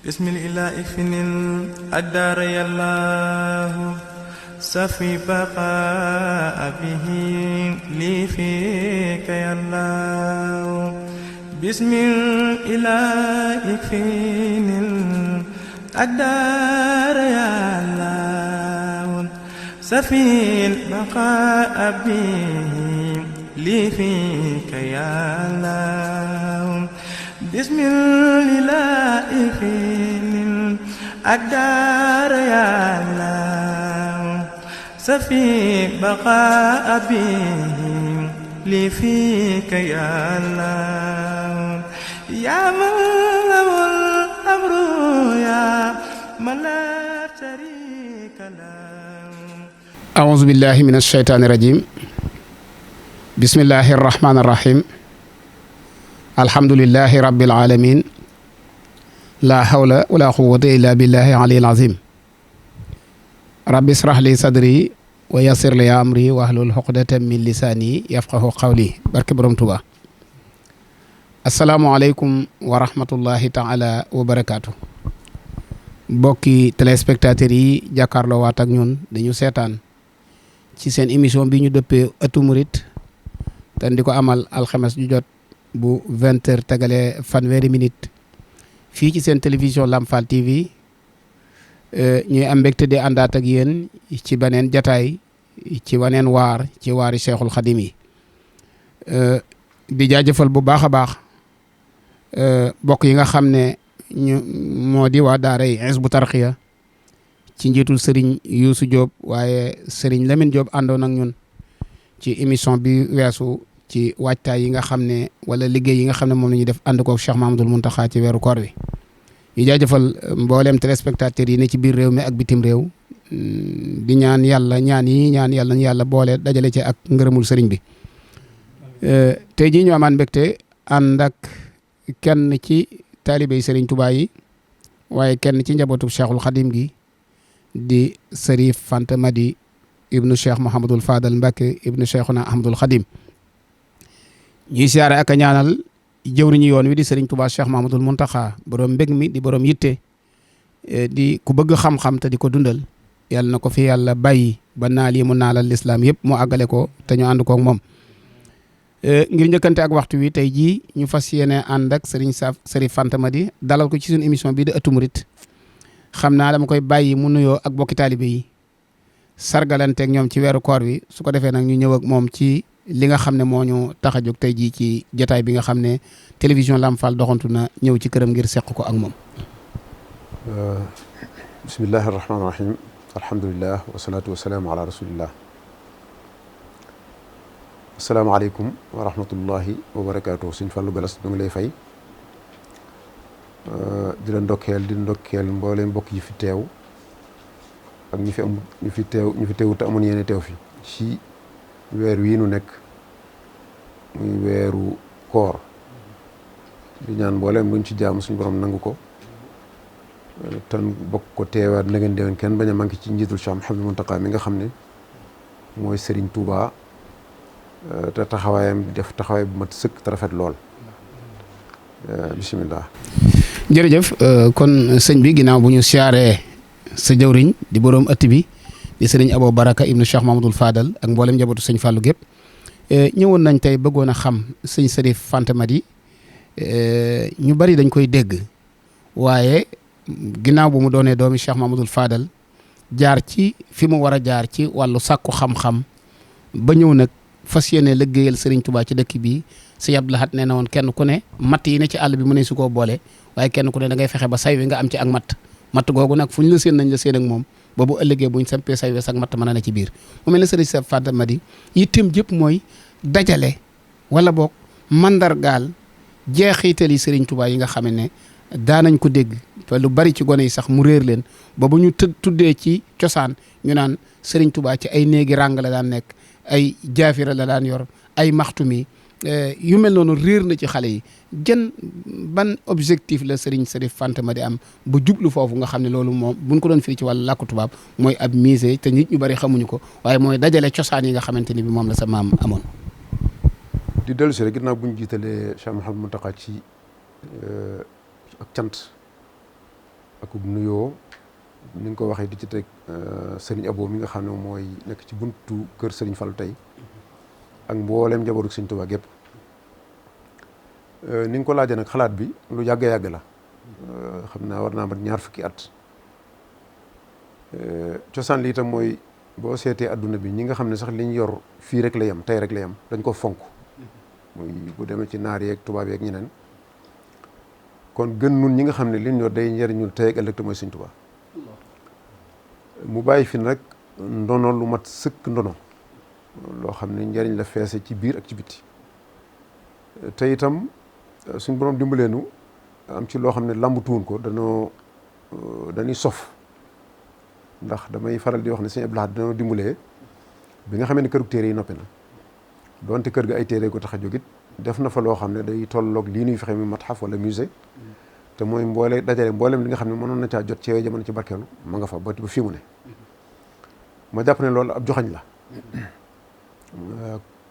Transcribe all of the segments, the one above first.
بسم الإله إفن الدار يا الله سفي بقاء به لي فيك يا الله بسم الإله إفن الدار يا الله سفي البقاء به لي فيك يا الله بسم الله إفن الدار يا الله سفي بقاء به لي فيك يا الله يا من له الأمر يا من لا شريك له أعوذ بالله من الشيطان الرجيم بسم الله الرحمن الرحيم الحمد لله رب العالمين لا حول ولا قوة إلا بالله العلي العظيم رب اشرح لي صدري ويسر لي أمري واحلل عقدة من لساني يفقهوا قولي barke Borom Tuuba assalaamu aleykum wa rahmatullahi taala wa barakaatu mbokki téléspectateurs yi jàkkaarloo waat ak ñun dañu seetaan ci seen émission bi ñu dëppee Ëttu Murid te di ko amal alxames ju jot bu 20h tegalee fanweeri minute fii ci seen télévision Lamfal TV ñuy am mbégte di àndaat ak yéen ci beneen jataay ci waneen waar ci waari Cheikhul Khadim yi di jaajëfal bu baax a baax bokk yi nga xam ne ñu moo di waa daaray Hizbut Tarqiyyah ci njiitul Serigne Youssou Diop waaye Serigne Lamine Diop àndoon ak ñun ci émission bi weesu ci waajtaay yi nga xam ne wala liggéey yi nga xam ne moom la ñuy def ànd ko Cheikh Mamadul Muntaxa ci weeru koor wi ñu jaajëfal mbooleem téléspectateurs yi ne ci biir réew mi ak bitim réew di ñaan yàlla ñaan yàlla ñu yàlla boole dajale ci ak ngërëmul sëriñ bi tey jii ñu amaan mbégte ànd ak kenn ci taalibey sëriñ Tuubaa yi waaye kenn ci njabootu Cheikhul Khadim gi di Sërif Fanta Madi ibnu Cheikh Mouhamadul Fadal Mbacke ibnu Cheikhuna Ahmadul Khadim ñuy siyaare ak a ñaanal jëwriñu yoon wi di sëriñ Tuubaa Cheikh Mahamadul Muntaxa borom mbég mi di borom yitte di ku bëgg xam-xam te di ko dundal yàlla na ko fi yàlla bàyyi ba naal yi mu naalal lislaam yëpp mu àggale ko te ñu ànd koog moom ngir njëkkante ak waxtu wi tey jii ñu fas yéene ànd ak Sërif Fanta Madi dalal ko ci suñu émission bii di Ëttu Murid xam naa dama koy bàyyi mu nuyoo ak bokki taalibe yi sargalanteeg ñoom ci weeru koor wi su ko defee nag ñu ñëw ak moom ci li nga xam ne moo ñu tax a jóg tey jii ci jotaay bi nga xam ne télévision Lamfal doxantu na ñëw ci këram ngir seq ko ak moom. bismillahi rahmaani rahim alhamdulilah wasalaatu wasalaamu ala rasulillah asalaamaaleykum wa rahmatullahi wa barakaatu suñ Fallou Galas du ngi lay fay di la ndokkeel mbooleem mbokk yi fi teew ak ñi fi teew te amoon yéene teew fi ci weer wii nu nekk muy weeru koor di ñaan mbooleem luñ ci jaamu suñu borom nangu ko tan bokk ko teewaat na ngeen déwén kenn bañ a manqué ci njiitul Cheikh Mouhamadou Mountakha mi nga xam ne mooy Serigne Touba te taxawaayam def taxawaay bu mat sëkk te rafet lool bisimilah. jërëjëf kon sëñ bi ginnaaw bu ñu siyaaree sa jëwriñ di borom ëtt bi di sëriñ Abo Baraka ibnu Cheikh Mamadul Fadal ak mboolem njabootu sëñ Fallou gépp ñëwoon nañ tey bëggoon a xam sëñ Sërif Fanta Madi ñu bari dañ koy dégg waaye ginnaaw bu mu doonee doomi Cheikh Mamadul Fadal jaar ci fi mu war a jaar ci wàllu sàkku xam-xam ba ñëw nag fas yéene liggéeyal sëriñ Touba ci dëkk bi sëñ Abdou Lahad nee na woon kenn ku ne matt yi ne ci àll bi mu ne su koo boole waaye kenn ku ne da ngay fexe ba say wi nga am ci ak matt googu nag fu ñu la séen nañ la séen ak moom ba bu ëllëgee buñ sampee say wes ak matt mën na ci biir mu mel ne Sërif Fanta Madi yitteem jëpp mooy dajale wala boog mandargaal jeexitali sëriñ Touba yi nga xam ne daanañ ko dégg te lu bari ci gone yi sax mu réer leen ba bu ñu tuddee ci cosaan ñu naan sëriñ Touba ci ay néegi ràng la daan nekk ay jaafira la daan yor ay maxtumi yu mel noonu réer na ci xale yi jën ban objectif la Sërif Fanta Madi am bu jublu foofu nga xam ne loolu moom buñ ko doon firi ci wàllu làkku tubaab mooy ab musée te nit ñu bari xamuñu ko waaye mooy dajale cosaan yi nga xamante ni bi moom la sa maam amoon. di dellu si rek ginnaaw bu ñu jiitalee Cheikh Mouhamadou Mountakha ci ak cant ak nuyoo ni nga ko waxee di ci teg sëriñ Abo mi nga xam ne mooy nekk ci buntu kër sëriñ Fallu tey ak mbooleem njabootu sëriñ Tuubaa gépp ni nga ko laajee nag xalaat bi lu yàgg la xam naa war naa mat 20 fukki at cosaan li itam mooy boo seetee adduna bi ñi nga xam ne sax liñ yor fii rek la yem tey rek la yem dañ ko fonk muy bu demee ci naar yeeg tubaab yeeg ñeneen kon gën nun ñi nga xam ne liñ yor day njëriñul tey ak ëllëg te mooy sëriñ Tuubaa mu bàyyi fi nag ndono lu mat sëkk ndono loo xam ne njëriñ la feese ci biir ak ci bitti te itam suñ borom dimbaleenu am ci loo xam ne làmbutuwun ko dañuy sof ndax damay faral di wax ne sëñ Abdou Lahad dañoo dimbalee bi nga xamee ne kërug téere yi noppi na donte kër ga ay téere ko tax a jógit def na fa loo xam ne day tolloog lii nuy fexe mi matxaf wala musée te mooy dajale mboolem li nga xam ne mënoon na caa jot ci yooyu jamono ci barkeelu ma nga fa ba fii mu ne ma jàpp ne loolu ab joxañ la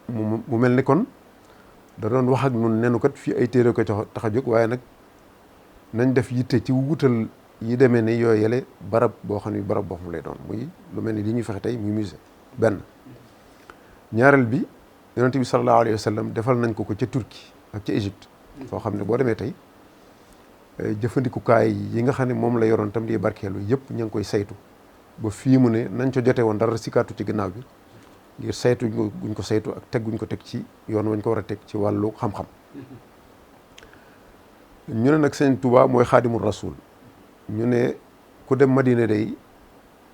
mu mel ni kon da doon wax ak nun nenu kat fii ay téere ko tax a jóg waaye nag nañ def yitte ci wutal yi demee ni yooyu yële barab boo xam ne barab boo xam lay doon muy lu mel ni li ñuy fexe tey muy musée benn ñaareel bi yonent bi sallallahu alayhi wa sallam defal nañ ko ca Turquie ak ca Égypte foo xam ne boo demee tey jëfandikukaay yi nga xam ne moom la yoroon tam di barkeelu yëpp ña ngi koy saytu ba fii mu ne nañ ko jote woon dara sikkaatu ci gannaaw bi ngir saytu guñ ko saytu ak teg guñ ko teg ci yoon wañ ko war a teg ci wàllu xam-xam ñu ne nag sëñ Tuubaa mooy xaadimul rasul ñu ne ku dem Madina day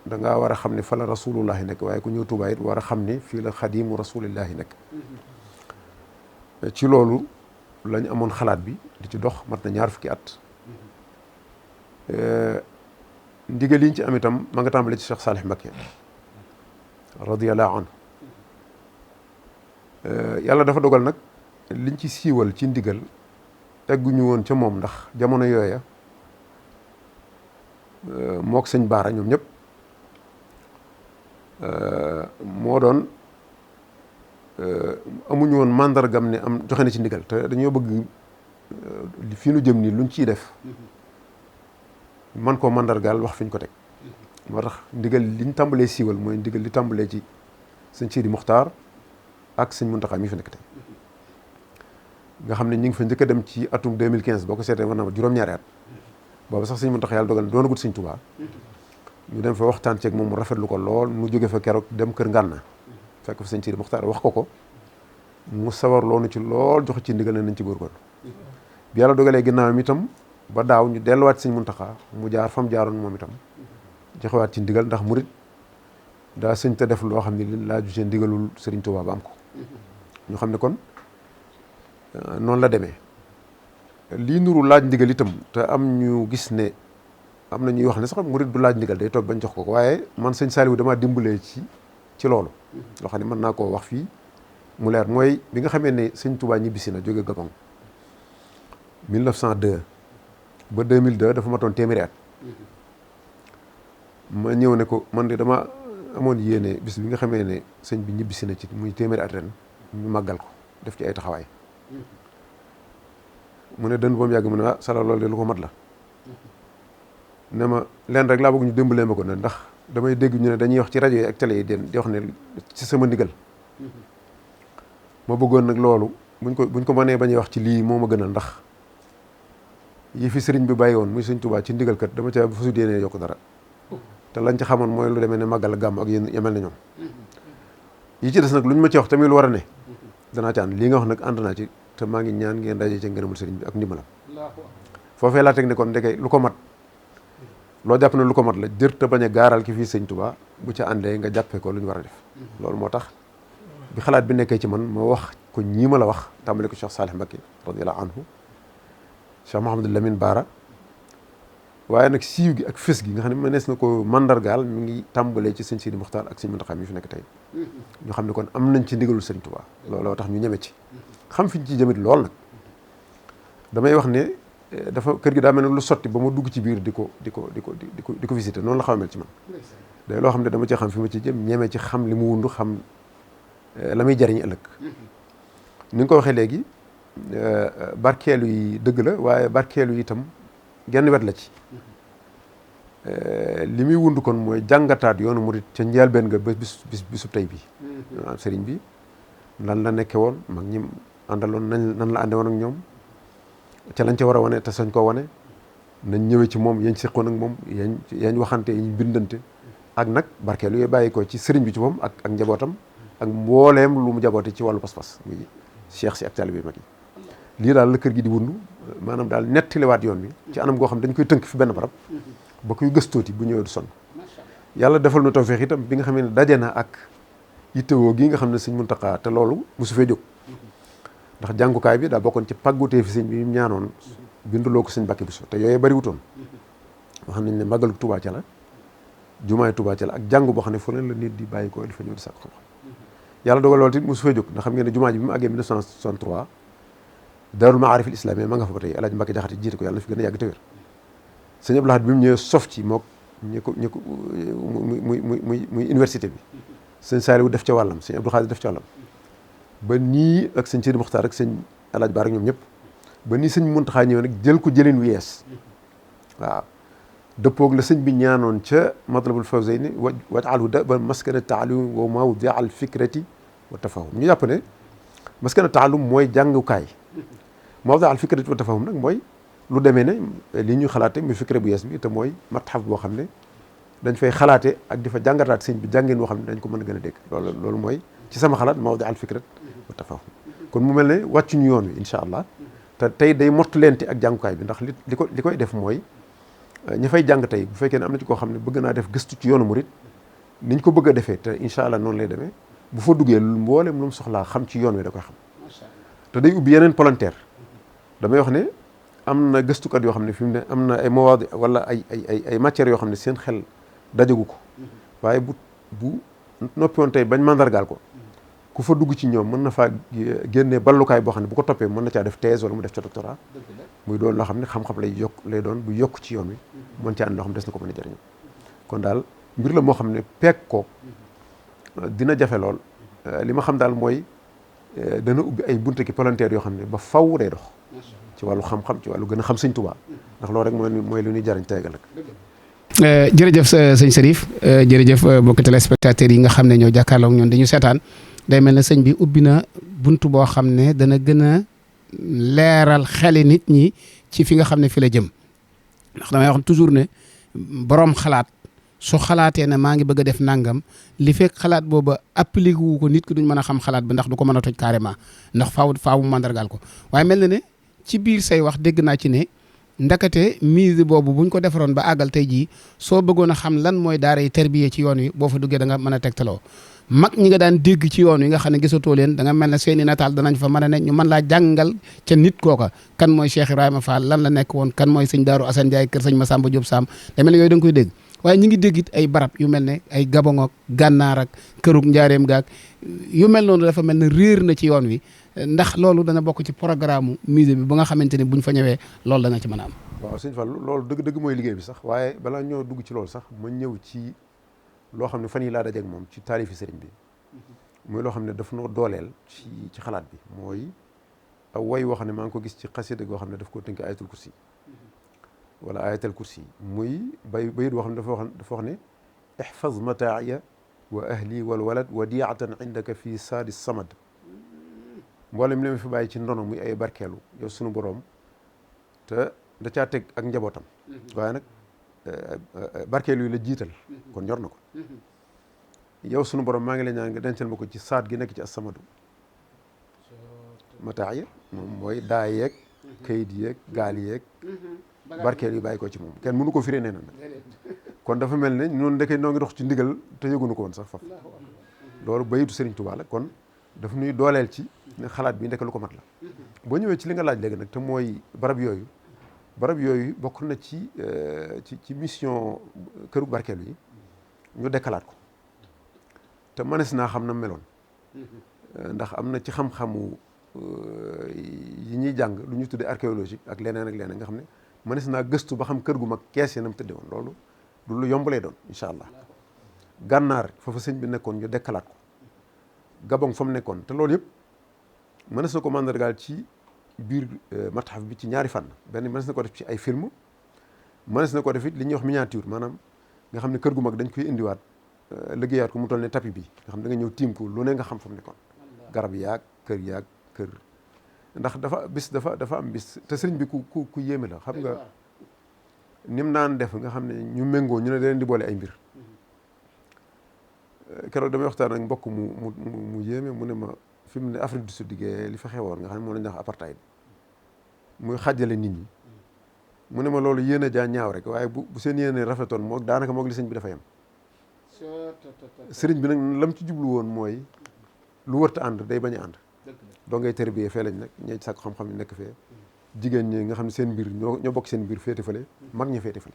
da ngaa war a xam ne fa la rasulullahi nekk waaye ku ñëw Tuubaa it war a xam ne fii la xadimu rasulillahi nekk ci loolu lañ amoon xalaat bi di ci dox mat na 20 fukki at ndigal yi ñu ci am itam ma nga tàmbale ci Cheikh Salih Mbacké radiyallahu anhu yàlla dafa dogal nag liñ ci siiwal ci ndigal egguñu woon ca moom ndax jamono yooya mook sëñ Baara ñoom ñëpp moo doon amuñu woon mandargam ne am joxe na ci ndigal te dañoo bëgg fii nu jëm nii luñ ciy def man koo mandargaal wax fi ñu ko teg moo tax ndigal liñ tàmbalee siiwal mooy ndigal li tàmbalee ci sëñ Sidi Muxtaar ak sëñ Muntaxa mi fi nekk tey nga xam ne ñu ngi fa njëkk a dem ci atum 2015 boo ko seetee war na ma juróom-ñaari at boobu sax sëñ Muntaxa yàlla dogal doonagut sëñ Tuubaa ñu dem fa waxtaan ceeg moom mu rafetlu ko lool mu jóge fa keroog dem kër Ngànna fekk fa sëñ Sidi Muxtaar wax ko mu sawar loonu ci lool joxe ci ndigal ne nañ ci góorgóorlu bi yàlla dogalee ginnaawam itam ba daaw ñu delluwaat sëñ Muntaxa mu jaar fam jaaroon moom itam joxewaat ci ndigal ndax murit daa sëñ te def loo xam ne li laaju seen ndigalul sëriñ Tuubaa ba am ko ñu xam ne kon noonu la demee lii nuru laaj ndigal itam te am ñu gis ne am na ñuy wax ne sax murit du laaj ndigal day toog bañ jox ko waaye man sëñ Saliou damaa dimbalee ci loolu loo xam ne mën naa koo wax fii mu leer mooy bi nga xamee ne sëñ Tuubaa ñibbisi na jóge Gabon 1902 ba 2002 dafa matoon téeméeri at ma ñëw ne ko man de dama amoon yéene bis bi nga xamee ne sëñ bi ñibbisi na ci muy téeméeri at ren ñu màggal ko def ci ay taxawaay mu ne dënn ba mu yàgg mu ne ah sala loolu de lu ko mat la ne ma leen rek laa bëgg ñu dimbalee ma ko ne ndax damay dégg ñu ne dañuy wax ci rajo yi ak télé yi di wax ne ci sama ndigal ma bëggoon nag loolu buñ ko mënee bañuy wax ci lii moo ma gënal ndax yi fi sëriñ bi bàyyi woon muy sëñ Tuubaa ci ndigal kat dama ca fasu yéenee yokk dara te lañ ci xamoon mooy lu demee ne màggal gàmm ak yéen yemel na ñoom yi ci des nag lu ñu ma ci wax tamit lu war a ne danaa ci ànd lii nga wax nag ànd naa ci te maa ngi ñaan ngeen daje ci ngërëmul sëriñ bi ak ndimbalam foofee laa teg ne kon ndeke lu ko mat loo jàpp ne lu ko mat la jër te bañ a gaaral ki fii sëñ Tuubaa bu ca àndee nga jàppee ko lu ñu war a def loolu moo tax bi xalaat bi nekkee ci man ma wax ko ñii ma la wax tàmbale ko Cheikh Salih Mbacké radiyallahu anhu Cheikh Mouhamadou Lamine Bara waaye nag siiw gi ak fës gi nga xam ne mënees na ko mandargaal mi ngi tàmbalee ci sëñ Sidi Muxtaar ak sëñ Muntaxa mi fi nekk tey ñu xam ne kon am nañ ci ndigalul sëñ Tuubaa looloo tax ñu ñeme ci xam fi ñu ci jëmit lool nag damay wax ne dafa kër gi daa mel ne lu sotti ba ma dugg ci biir di ko visiter noonu la xaw a mel ci man day loo xam ne dama ci xam fi ma ci jëm ñeme ci xam li mu wundu xam la muy jariñ ëllëg ni nga ko waxee léegi barkeelu yi dëgg la waaye barkeelu yi itam genn wet la ci li muy wund kon mooy jàngataat yoonu murit ca njëlbéen nga ba bisu tey bi sëriñ bi lan la nekke woon mag ñi àndaloon nan la ànde woon ak ñoom ca lañ ca war a wane te sañ koo wane nañ ñëwee ci moom yañ seqoon ak moom yañ waxante yañ bindante ak nag barkeelu yooyu bàyyi ko ci sëriñ bi ci moom ak njabootam ak mbooleem lu mu jaboote ci wàllu pas-pas muy cheikh si ak taalibe mag yi lii daal la kër gi di wund maanaam daal nettaliwaat yoon wi ci anam goo xam dañ koy tënk fi benn barab ba koy gëstooti bu ñëwee du sonn yàlla defal na tawfeex itam bi nga xam ne daje na ak yittewoo gi nga xam ne sëñ Muntaxa te loolu mosu fee jóg ndax jàngukaay bi daa bokkoon ci pàggutee fi sëñ bi ñaanoon binduloo ko sëñ Mbàkke Buso te yooyu bari wutoon wax nañ ne màggalu Tuubaa ca la jumaay Tuubaa ca la ak jàngu boo xam ne fu leen la nit di bàyyi ko di fa ñëw di sàkk xam-xam yàlla dogal loolu tamit mosu fee jóg ndax xam ngeen ne jumaa ji bi mu àggee 1963 Daarul Maarif al Islaamiyya ma nga fa ba tey El Hadj Mbacke Jaxate jiite ko yàlla na fi gën a yàgg te wér sëñ Abdou Lahad bi mu ñëwee sof ci mook ñi ko muy université bi sëñ Saaliwu def ca wàllam sëñ Abdou Xaadir def ca wàllam ba nii ak sëñ Sidi Muxtaar ak sëñ El Hadj Baar ak ñoom ñëpp ba nii sëñ Muntaxaa ñëw nag jël ko jëlin wu yees waaw dëppoog la sëñ bi ñaanoon ca Matlabul Fawzayni waj'alhu da'ban maskana ta'allum wa mawdi'a al-fikrati wa tafahum ñu jàpp ne maskana ta'allum mooy jàngukaay mawdi'a al-fikrati wa tafahum nag mooy lu demee ne li ñu xalaate muy fikra bu yees bi te mooy matxaf boo xam ne dañ fay xalaate ak di fa jàngataat sëñ bi jàngeen boo xam ne dañ ko mën a gën a dégg loolu mooy ci sama xalaat mawdi'a al-fikrati wa tafahum kon mu mel ne wàccuñu yoon wi incha allah te tey day mottu leenti ak jàngukaay bi ndax li koy def mooy ña fay jàng tey bu fekkee ne am na ci koo xam ne bëgg naa def gëstu ci yoonu murit niñ ko bëgg a defee te incha allah noonu lay demee bu fa duggee mboolem lu mu soxlaa xam ci yoon wi da koy xam te day ubbi yeneen volontaire damay wax ne am na gëstukat yoo xam ne fi mu ne am na ay mawaadi wala ay matières yoo xam ne seen xel dajagu ko waaye bu noppi woon tey bañ mandargaal ko ku fa dugg ci ñoom mën na faa génnee ballukaay boo xam ne bu ko toppee mën na caa def thèse wala mu def ca doctorat muy doon loo xam ne xam-xam lay doon bu yokk ci yoon wi mën caa ànd loo xam ne des na ko mën a jëriñoo kon daal mbir la moo xam ne peeg ko dina jafe lool li ma xam daal mooy dana ubbi ay bunte ki volontaire yoo xam ne ba faw day dox ci wàllu xam-xam ci wàllu gën a xam sëñ Tuubaa ndax loolu rek mooy lu ñuy jariñ teegal rek. jërëjëf sëñ Serif jërëjëf mbokki téléspectateurs yi nga xam ne ñoo jàkkaarloo ak ñoom dañu seetaan day mel ne sëñ bi ubbi na buntu boo xam ne dana gën a leeral xeli nit ñi ci fi nga xam ne fi la jëm ndax damay wax toujours ne borom xalaat su xalaatee ne maa ngi bëgg a def nangam li fekk xalaat booba appliqué wu ko nit ki duñ mën a xam xalaat bi ndax du ko mën a toj carrément ndax faaw mu mandargaal ko waaye mel na ne ci biir say wax dégg naa ci ne ndakate mise boobu buñ ko defaroon ba àggal tey jii soo bëggoon a xam lan mooy daara yi terbiye ci yoon wi boo fa duggee da nga mën a tegtaloo mag ñi nga daan dégg ci yoon wi nga xam ne gisatoo leen da nga mel ne seeni nataal danañ fa mën a ne ñu mën laa jàngal ca nit kooka kan mooy Cheikh Ibrahima Fall lan la nekk woon kan mooy sëñ Daaru Assane Ndiaye kër sëñ Massamba Diop Sam da mel ne yooyu da nga koy dégg waaye ñi ngi dégg it ay barab yu mel ne ay Gabon ak Gànnaar ak kërug Njaareem gaak yu mel noonu dafa mel ne réer na ci yoon wi ndax loolu dana bokk ci programme musée bi ba nga xamante ne buñ fa ñëwee loolu dana ci mën a am. waaw sëñ Fall loolu dëgg mooy liggéey bi sax waaye balaa ñoo dugg ci loolu sax ma ñëw ci loo xam ne fan yi laa dajeeg moom ci taarifi sëriñ bi muy loo xam ne daf noo dooleel ci xalaat bi mooy aw way woo xam ne maa ngi ko gis ci xasida goo xam ne daf koo tënk ayatul kursi wala ayatal kursi muy bayit boo xam ne dafa wax ne ihfaz mataaya wa ahli wal walad wadiatan indaka fi saadi samad mboolem li ma fi bàyyi ci ndono muy ay barkeelu yow sunu boroom te da caa teg ak njabootam waaye nag barkeelu yi la jiital kon ñor na ko yow sunu borom maa ngi lay ñaan nga dencal ma ko ci saat gi nekk ci as-samadu mataaya moom mooy daa yeeg kayit yeeg gaal yeeg barkeel yu bàyyi ko ci moom kenn mënu ko firee nee na nag kon dafa mel ne noonu ndeke noo ngi dox ci ndigal te yëgunu ko woon sax faf loolu bayitu Serigne Touba la kon daf nuy dooleel ci ne xalaat bi ndeke lu ko mat la boo ñëwee ci li nga laaj léegi nag te mooy barab yooyu bokk na ci mission këru barkeelu yi ñu dekkalaat ko te mënees naa xam na meloon ndax am na ci xam-xamu yi ñuy jàng lu ñu tuddee archéologie ak leneen nga xam ne mënees naa gëstu ba xam kër gu mag kees yi na mu tëddee woon loolu du lu yomb lay doon incha allah gànnaar foofa sëñ bi nekkoon ñu dekkalaat ko Gabon fa mu nekkoon te loolu yëpp mënees na ko mandargaal ci biir matxaf bi ci ñaari fànn benn mënees na ko def ci ay film mënees na ko def it li ñuy wax miniature maanaam nga xam ne kër gu mag dañ koy indiwaat liggéeyaat ko mu toll ne tapis bi nga xam da nga ñëw tiim ko lu ne nga xam fa mu nekkoon garab yaag kër ndax dafa am bis te sëriñ bi ku yéeme la xam nga nim naan def nga xam ne ñu méngoo ñu ne da leen di boole ay mbir keroog damay waxtaan ak mbokk mu yéeme mu ne ma fi mu ne Afrique du Sud liggéey li fa xewoon nga xam ne moom la ñuy wax apartheid muy xàjjale nit ñi mu ne ma loolu yéene jaa ñaaw rek waaye bu seen yéene rafetoon moo daanaka moog li sëñ bi dafa yem sëriñ bi nag lam ci jublu woon mooy lu wërta ànd day bañ a ànd doo ngay tërbiyee fee lañ nag ñee sàkk xam-xam yi nekk fee jigéen ñi nga xam ne seen mbir ñoo bokk seen mbir féete fële mag ñi féete fële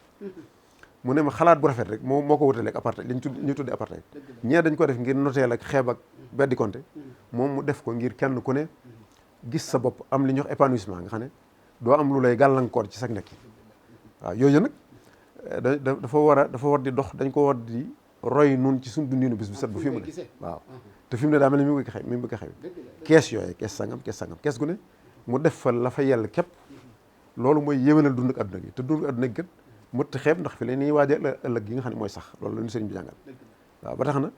mu ne ma xalaat bu rafet rek moo ko wutaleeg apartheid li ñu tudde apartheid ñee dañ ko def ngir noteel ak xeeb ak beddi konte moom mu def ko ngir kenn ku ne gis sa bopp am li ñuy wax épanouissement nga xam ne doo am lu lay gàllankoor ci sag nekk waaw yooyu nag dafa war di dox dañ ko war di roy nun ci suñ dundinu bis bu set bu fi mu ne waaw te fi mu ne daa mel ne mi ngi bëgg a xew kees yooyu kees sangam kees gu ne mu def fa la fa yell képp loolu mooy yéwénal dund ak adduna gi te dund ak adduna gi gën mëtt xeeb ndax fi la ñuy waajal ëllëg gi nga xam ne mooy sax loolu la ñu sëriñ bi jàngal waaw ba tax na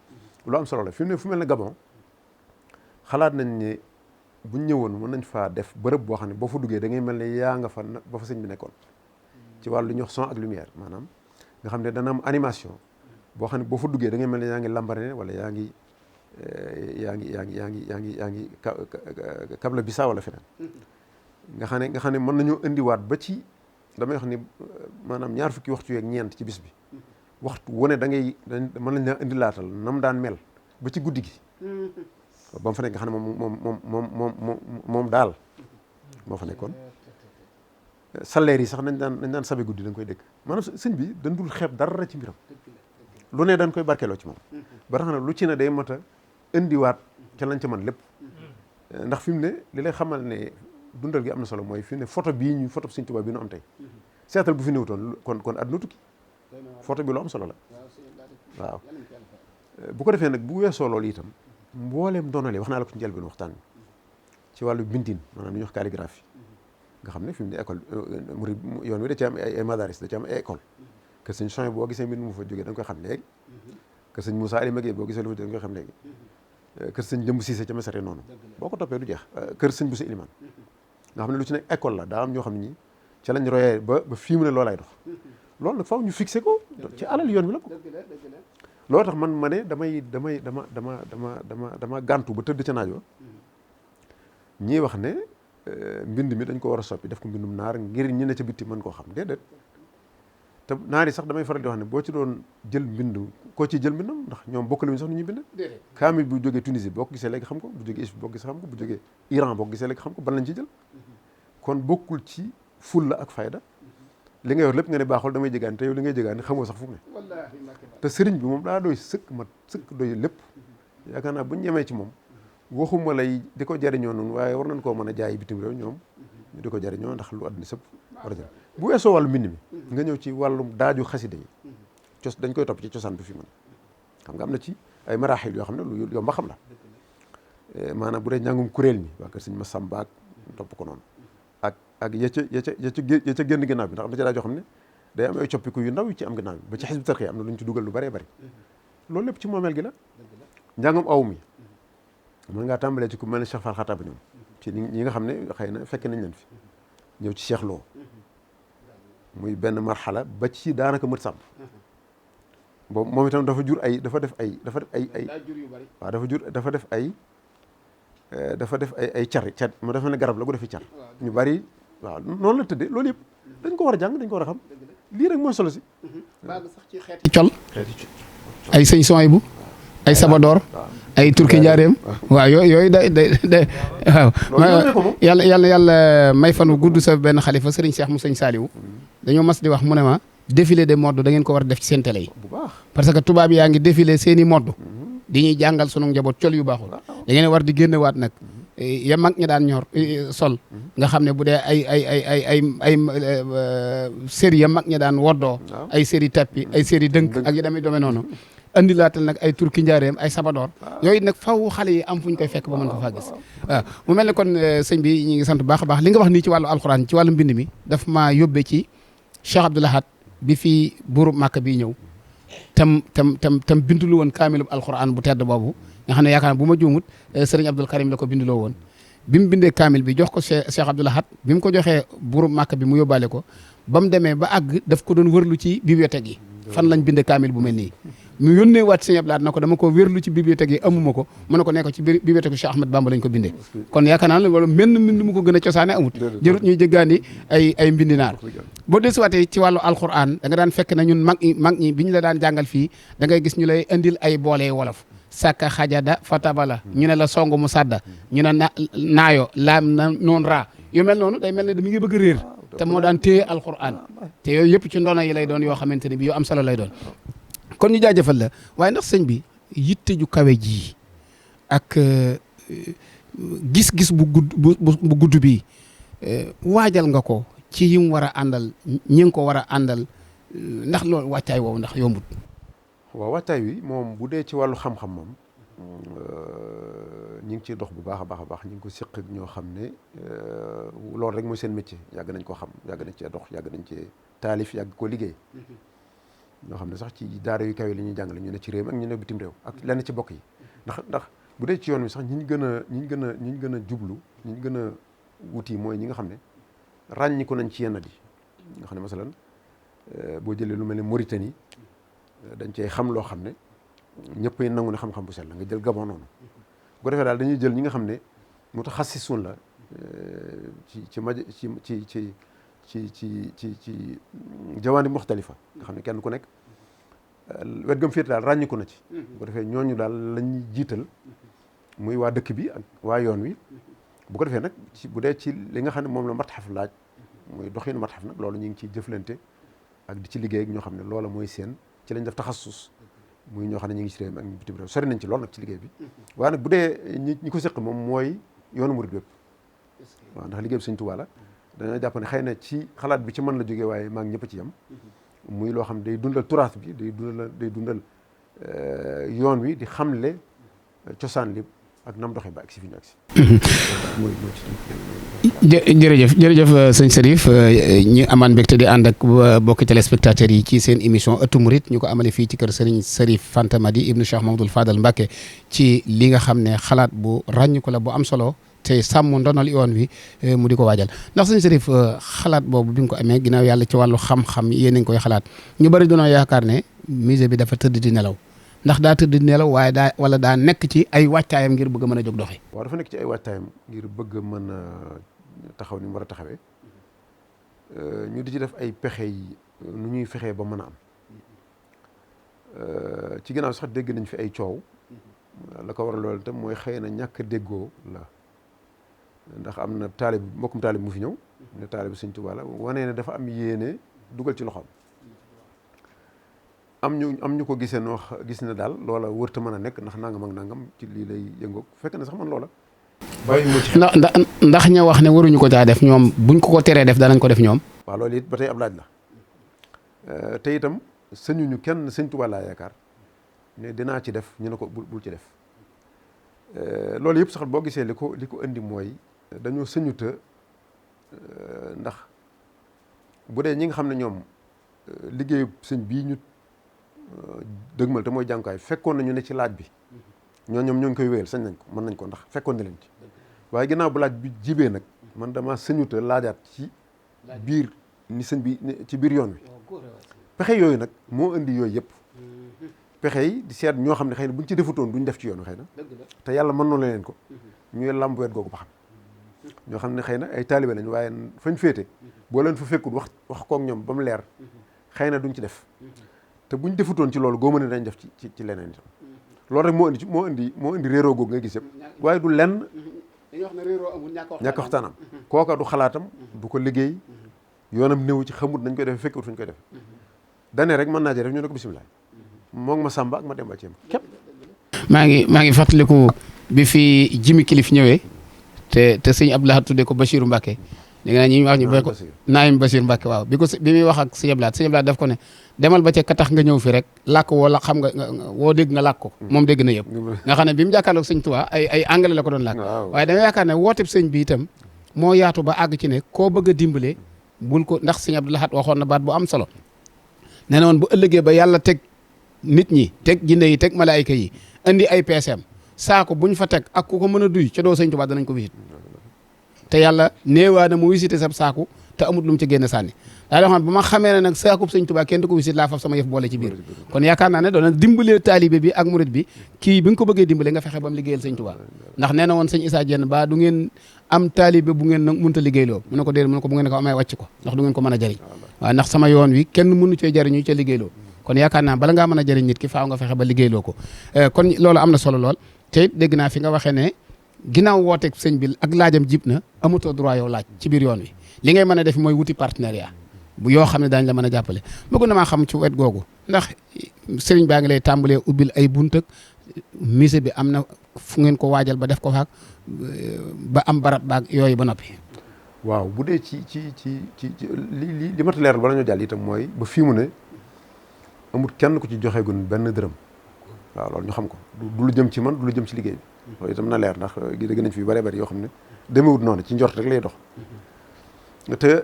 lu am solo la fi mu ne fu mel ne Gabon xalaat nañ ne buñ ñëwoon mën nañ faa def bërëb boo xam ne boo fa duggee da ngay mel ne yaa nga fa ba fa sëñ bi nekkoon ci wàllu lu ñuy wax son ak lumière maanaam nga xam ne dana am animation boo xam ne boo fa duggee da ngay mel ne yaa ngi Lambaréné wala yaa ngi Kabla Bisa wala feneen nga xam ne mën nañoo indiwaat ba ci damay wax ni maanaam ñaar fukki waxtu yeeg ñeent ci bis bi waxtu wu ne mën nañ la indi laatal nam daan mel ba ci guddi gi ba mu fa nekk nga xam ne moom daal moo fa nekkoon salaire yi sax nañ daan sabe guddi da nga koy dégg maanaam sëñ bi dañ dul xeeb dara ci mbiram lu ne dañ koy barkeeloo ci moom ba tax na lu ci ne day mat a indiwaat ca lañ ca mën lépp ndax fi mu ne li lay xamal ne dundal gi am na solo mooy fi mu ne photo Sëñ Tuubaa bi nu am tey seetal bu fi néewutoon kon àdduna tukki photo bi lu am solo la waaw bu ko defee nag bu weesoo loolu itam mbooleem doonale wax naa la ko ci njëlbeen waxtaan ci wàllu bindin maanaam li ñuy wax calligraphie nga xam ne fi mu ne école murid yoon wi da ci am ay madaris da ci am ay école que sëñ Soñ boo gisee mbind mu fa jógee da nga koy xam léegi que sëñ Moussa Ali Maguette boo gisee lu fa da nga koy xam léegi kër sëñ Jëmb Siise ca Mesare noonu boo ko toppee du jeex kër sëñ Boussa Iliman nga xam ne lu ci nekk école la daa am ñoo xam ne ñi ca lañ royee ba fii mu ne loolay dox loolu nag faaw ñu fixé ko ci alal yoon wi la ko loolu tax man ma ne dama gàntu ba tëdd ca naaj wa ñii wax ne mbind mi dañ ko war a soppi def ko mbindum naar ngir ñi ne ca bitti mën koo xam déedéet te naar yi sax damay faral di wax ne boo ci doon jël mbind koo ciy jël mbindam ndax ñoom bokk la ñu sax nu ñuy bind kaamil bu jógee Tunisie boo ko gisee léegi xam ko bu jógee Égypte boo ko gisee xam ko bu jógee Iran boo ko gisee léegi xam ko ban lañ ci jël kon bokkul ci fulla ak fayda li nga yor lépp nga ne baaxul damay jëgaani te yow li ngay jëgaani xamoo sax fu mu ne te sëriñ bi moom daa doy sëkk doy lépp yaakaar naa bu ñu ñemee ci moom waxuma lay di ko jariñoo noonu waaye war nañ koo mën a jaay bitim réew ñoom ñu di ko jariñoo ndax lu àdduna sëpp war a jël bu weesoo wàllu mbind mi nga ñëw ci wàllum daaju xasida yi dañ koy topp ci cosaan bi fi mën xam nga am na ci ay maraaxil yoo xam ne lu yomba xam la maanaam bu dee njàngum kuréel mi waa kër sëñ ma sàmbaak topp ko noonu ak ya ca génn ginnaaw bi ndax am na ci daajoo xam ne day am ay coppiku yu ndaw yu ci am ginnaaw bi ba ci Hizbut Tarqiyyah am na lu ñu ci dugal lu bëree bëri loolu lépp ci moomeel gi la njàngum aw mi mën ngaa tàmbalee ci ku mel ne Cheikh Fall Xattaab ñoom ci ñi nga xam ne xëy na fekk nañ leen fi ñëw ci Cheikh Lo muy benn marxala ba ci daanaka mët sàmp boobu moom itam dafa def ay car ma dafa ne garab la gu defi car ñu bari waaw noonu la tëddee loolu yëpp dañ ko war a jàng dañ ko war a xam lii rek mooy solo si baag sax ci xeeti col ay sëñ Sohaybu ay sabadoor ay turki njaareem waaw yooyu day waaw yàlla may fanu gudd sa benn xalifa sëriñ Cheikh mu sëñ Saliou dañoo mas di wax mu ne ma défilé de mode da ngeen ko war a def ci seen télé yi parce que tubaab yaa ngi défilé seeni mode di ñuy jàngal sunu njaboot col yu baaxul da ngeen war di génne waat nag ya mag ñi daan sol nga xam ne bu dee ay série ya mag ñi daan woddoo ay série tappi ay série dënk ak yi damay doome noonu andi laatal nag ay turki njaareem ay sabadoor yooyu nag faw xale yi am fu ñu koy fekk ba mën ko faa gis waaw mu mel ne kon sëñ bi ñu ngi sant bu baax a baax li nga wax nii ci wàllu alxuraan ci wàllu mbind mi daf maa yóbbee ci Cheikh Abdoul Ahad bi fi buurub Màkka bii ñëw tam bindulu woon kaamilub alquran bu tedd boobu nga xam ne yaakaar bu ma juumut sëriñ Abdul Karim la ko binduloo woon bi mu bindee kaamil bi jox ko Cheikh Abdoul Ahad bi mu ko joxee buurub Màkka bi mu yóbbaale ko ba mu demee ba àgg daf ko doon wërlu ci bibliothèque yi fan lañ bindee kaamil bu mel nii mu yónnee waat sëñ Abdoul Ahad na ko dama ko wérlu ci bibliothèque yi amuma ko mu ne ko nekk ci bibliothèque Cheikh Ahmad Bamba lañ ko bindee kon yaakaar naa ne wala menn mbind mu ko gën a cosaane amut jërut ñuy jëggaani ay mbindinaar boo desuwaatee ci wàllu alquran da nga daan fekk na ñun mag ñi bi ñu la daan jàngal fii da ngay gis ñu lay indil ay boolee wolof sàkka xajada fatabala ñu ne la song mu sadda ñu ne naayo laam na noon raa yu mel noonu day mel ne da mi ngi bëgg a réer te moo daan téye alquran te yooyu yëpp ci ndono yi lay doon yoo xamante ne bi yu am solo lay doon kon ñu jaajëfal la waaye ndax sëñ bi yitte ju kawe ji ak gis-gis bu gudd bi waajal nga ko ci yim war a àndal ñi ngi ko war a àndal ndax loolu wàccaay woowu ndax yombut. waaw wàccaay wi moom bu dee ci wàllu xam-xam moom ñi ngi ciy dox bu baax a baax ñi ngi ko séq ak ñoo xam ne loolu rek mooy seen métier yàgg nañ ko xam yàgg nañ cee dox yàgg nañ cee taalif yàgg ko liggéey. ñoo xam ne sax ci daara yu kawe li ñuy jàngale ñu ne ci réew mi ak ñu ne bitim réew ak lenn ci bokk yi ndax bu dee ci yoon wi sax ñi ñu gën a jublu ñi ñu gën a wuti mooy ñi nga xam ne ràññiku nañ ci yenn yi nga xam ne masalan boo jëlee lu mel ne Mauritanie dañ cey xam loo xam ne ñëpp nangu ne xam-xam bu sell la nga jël Gabon noonu bu ko defee daal dañuy jël ñi nga xam ne mutaxassisun la ci jawaani muxtalifa nga xam ne kenn ku nekk wet gam féete daal ràññiku na ci bu ko defee ñooñu daal lañuy jiital muy waa dëkk bi ak waa yoon wi bu ko defee nag bu dee ci li nga xam ne moom la matxaf laaj muy doxinu matxaf nag loolu ñu ngi ciy jëflante ak di ci liggéey ak ñoo xam ne loola mooy seen ci lañ def taxassus muy ñoo xam ne ñu ngi ci réew mi ak ñu bitim réew sori nañ ci lool nag ci liggéey bi waaye nag bu dee ñi ko séq moom mooy yoonu murid bépp waaw ndax liggéey bi Sëñ Tuubaa la dañoo jàpp ne xëy na ci xalaat bi ci mën la jógee waaye maa ngi ñëpp ci yem muy loo xam ne day dundal turaas bi day dundal yoon wi di xamle cosaan li ak nam doxee ba ak si fi ñu ak si jërëjëf sëñ Serif ñu amaan mbégte di ànd ak bokki téléspectateurs yi ci seen émission ëttu murid ñu ko amale fii ci kër Serigne Serif Fanta Madi ibnu Cheikh Mamadou Fadal Mbacké ci li nga xam ne xalaat bu ràññ ko la bu am solo te sàmm ndonal yoon wi mu di ko waajal ndax sëñ Serif xalaat boobu bi nga ko amee ginnaaw yàlla ci wàllu xam-xam yéen a ngi koy xalaat ñu bari doonoo yaakaar ne musée bi dafa tëdd di nelaw ndax daa tëdd di nelaw waaye daa nekk ci ay waajtaayam ngir bëgg a mën a jóg doxi waaw dafa nekk ci ay waajtaayam ngir bëgg a mën a taxaw ni mu war a taxawee ñu di ci def ay pexe yi nu ñuy fexee ba mën a am ci ginnaaw sax dégg nañ fi ay coow la ko war a loolu itam mooy xëy na ñàkk a déggoo la ndax am na mbokkum taalib mu fi ñëw ne taalib Sëñ Tuubaa la wane ne dafa am yéene dugal ci loxoom am ñu ko gisee gis ne daal loola wërta mën a nekk ndax nangam ak nangam ci lii lay yëngoog fekk na sax man loola ndax ña wax ne waruñu ko caa def ñoom buñ ko teree def danañ ko def ñoom waaw loolu it ba tey ab laaj la te itam sëñuñu kenn Sëñ Tuubaa laa yaakaar ne dinaa ci def ñu ne ko bul ci def loolu yëpp sax boo gisee li ko indi mooy dañoo sëñuta ndax bu dee ñi nga xam ne ñoom liggéeyu sëñ bii ñu dëgmal te mooy jàngukaay fekkoon nañu ne ci laaj bi ñoo ngi koy wéyal sañ nañ ko mën nañ ko ndax fekkoon na leen ci waaye ginnaaw bu laaj bi jibee nag man dama sëñuta laajaat ci biir ni sëñ bi ci biir yoon wi pexe yooyu nag moo indi yooyu yëpp pexe yi di seet ñoo xam ne xëy na buñ ci defutoon duñ def ci yoon wi xëy na te yàlla mën noonu leen ko ñuy làmb wet googu ba xam ñoo xam ne xëy na ay taalibe lañ waaye fañ féete boo leen fa fekkul wax kook ñoom ba mu leer xëy na duñ ci def te buñ defutoon ci loolu góoma ne dañ def ci leneen itam loolu rek moo indi réeroo googu ngay gis yëpp waaye du lenn dañuy wax ne réeroo amul ñàkk waxtaanam kooka du xalaatam du ko liggéey yoonam néew ci xamut nañ koy defee fekkut fuñ koy defee dane rek mën naa ci def ñu ne ko bisimilah moom ma Samba ak ma Demba ci yam képp maa ngi fàttaliku bi fi Jimi Kilif ñëwee te sëñ Abdou Lahad tuddee ko Bachirou Mbacké da nga ñi wax ñu bay ko Naim Bachir Mbacké waaw bi muy wax ak sëñ Abdou Lahad daf ko ne demal ba ca ka tax nga ñëw fi rek làkk woo la xam nga woo dégg nga làkk ko moom dégg na yëpp nga xam ne bi mu jàkkaarloog sëñ Tuubaa ay anglais la ko doon làkk waaye dama yaakaar ne wooteb sëñ bi itam moo yaatu ba àgg ci ne koo bëgg a dimbale bul ko ndax sëñ Abdou Lahad waxoon na baat bu am solo nee na woon bu ëllëgee ba yàlla teg nit ñi teg jinne yi teg malaayika yi indi ay peeseem saako buñ fa teg ak ku ko mën a duy ca doo sëñ Tuubaa danañ ko wisit te yàlla néewaa na mu visité sab saaku te amut lu mu ci génn sànni daa xam ba ma xamee ne nag saakub sëñ Tuubaa kenn du ko wisit laa faf sama yëf boole ci biir kon yaakaar naa ne doona dimbalee taalibe bi ak murit bi kii bi nga ko bëggee dimbale nga fexe ba mu liggéeyal sëñ Tuubaa ndax nee na woon sëñ Issa Diène ba du ngeen am taalibe bu ngeen mënta liggéeyloo mu ne ko déedéet mu ne ko bu ngeen ko amee wàcc ko ndax du ngeen ko mën a jëriñ waaw ndax sama yoon wi kenn mënu cee jëriñu ca liggéeyloo kon yaakaar naa bala ngaa mën a jëriñ nit ki faaw nga fexe ba liggéeyloo ko kon loolu am na solo lool te it dégg naa fi nga waxee ne ginnaaw wooteeg sëñ bi ak laajam jib na amatoo droit yow laaj ci biir yoon wi li ngay mën a def mooy wuti partenariat bu yoo xam ne daañ la mën a jàppale bëgg na maa xam ci wet googu ndax sëriñ baa ngi lay tàmbalee ubbil ay bunt ak musée bi am na fu ngeen ko waajal ba def ko faak ba am barab baag yooyu ba noppi. waaw bu dee ci li ma ta leeral bala ñu jàll itam mooy ba fii mu ne amul kenn ku ci joxeegun benn dërëm waaw loolu ñu xam ko du lu jëm ci man du lu jëm ci liggéey bi loolu itam na leer ndax dégg nañ fi yu bëree bëri yoo xam ne demewut noonu ci njort rek lay dox te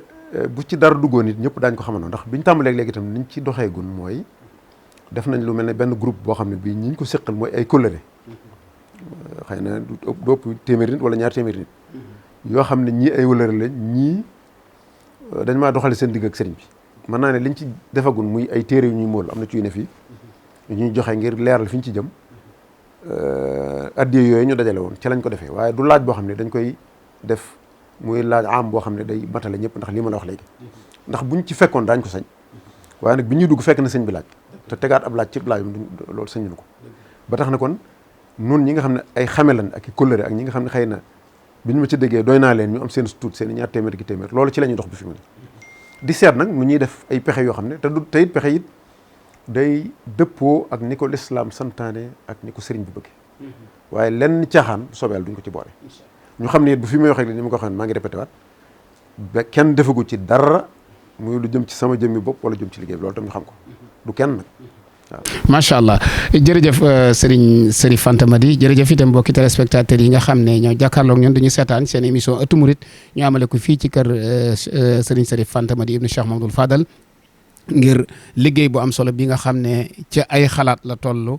bu ci dara duggoon nit ñëpp daañ ko xamandoo ndax biñ tàmbalee léegi itam niñ ci doxeegun mooy def nañ lu mel ne benn groupe boo xam ne bii ñi ñu ko séqal mooy ay kóllëre xëy na du ëpp téeméeri nit wala ñaar téeméeri nit yoo xam ne ñii ay wëllëre lañ ñii dañ maa doxale seen digg ak sëriñ bi mën naa ne liñ ci defagun muy ay téere yu ñuy móol am na ci yu ne fii ñuy joxe ngir leeral fi ñu ci jëm addiye yooyu ñu dajale woon ci lañ ko defee waaye du laaj boo xam ne dañ koy def muy laaj am boo xam ne day matale ñëpp ndax lii ma la wax léegi ndax buñ ci fekkoon daañ ko sañ waaye nag bi ñuy dugg fekk na sëñ bi laaj te tegaat ab laaj ci laajum loolu sañu ko ba tax na kon nun ñi nga xam ne ay xame lan ak i kóllëre ak ñi nga xam ne xëy na bi ñu ma ci déggee doy naa leen ñu am seen tuut seen ñaar téeméer ki téeméer loolu ci la ñuy dox bi fi mu ne di seet nag nu ñuy def ay pexe yoo xam ne te it pexe it day dëppoo ak ni ko lislaam santaane ak ni ko sëriñ bi bëgge waaye lenn caaxaan sobeel duñ ko ci boole ñu xam ne it bu fi may waxee ni ma ko waxee maa ngi répété waat ba kenn defagu ci dara muy lu jëm ci sama jëmmi bopp wala jëm ci liggéey bi loolu tam ñu xam ko du kenn nag waaw. macha allah jërëjëf Serigne Serif Fanta Mady jërëjëf itam mbokki téléspectateurs yi nga xam ne ñoo jàkkaarloog ñun dañu seetaan seen émission Ëttu Murid ñu amale ko fii ci kër Serigne Serif Fanta Mady ibnu Cheikh Mamadou Fadal ngir liggéey bu am solo bi nga xam ne ci ay xalaat la toll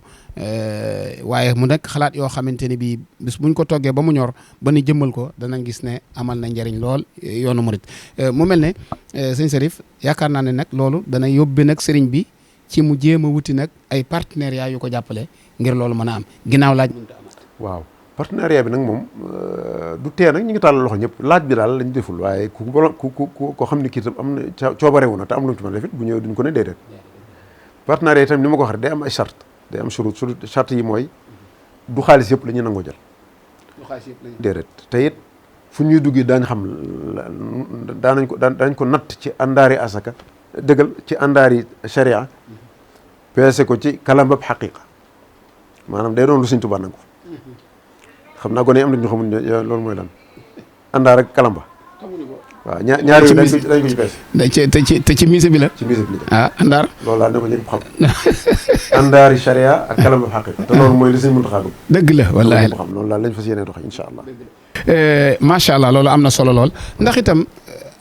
waaye mu nekk xalaat yoo xamante ne bii bis buñ ko toggee ba mu ñor ba ni jëmmal ko danañ gis ne amal na njariñ lool yoonu murid mu mel ne sëñ Serif yaakaar naa ne nag loolu dana yóbbe nag sëriñ bi ci mu jéem a wuti nag ay partenariat yu ko jàppale ngir loolu mën a am ginnaaw laaj mënta am. waaw partenariat bi nag moom du tee nag ñu ngi tàllal loxo ñëpp laaj bi daal lañ deful waaye ko xam ne kii tam am na coobarewu na te am lu mu ci mën a def it bu ñëwee duñ ko ne déedéet partenariat itam ni ma ko waxee day am ay charte day am charte yi mooy du xaalis yëpp la ñuy nangoo jël déedéet te it fu ñuy duggee daañ xam daañ ko natt ci àndaari asaka dëggal ci àndaari sharia peese ko ci kalambab xaqiqa maanaam day doon lu Sëñ Tuubaa nangu xam naa gone yi am na ñu xamul loolu mooy lan àndaar ak kalamba waaw ñaar yooyu dañ ko ci peese te ci musée bi la ci musée bi la ah àndaar loolu daal ne ko ñëpp xam àndaari sharia ak kalambab xaqiqa te loolu mooy li Sëñ Muntaxaa bëgg dëgg la wallaahi ñëpp xam loolu daal lañ fas yéene doxe incha allah macha allah loolu am na solo lool ndax itam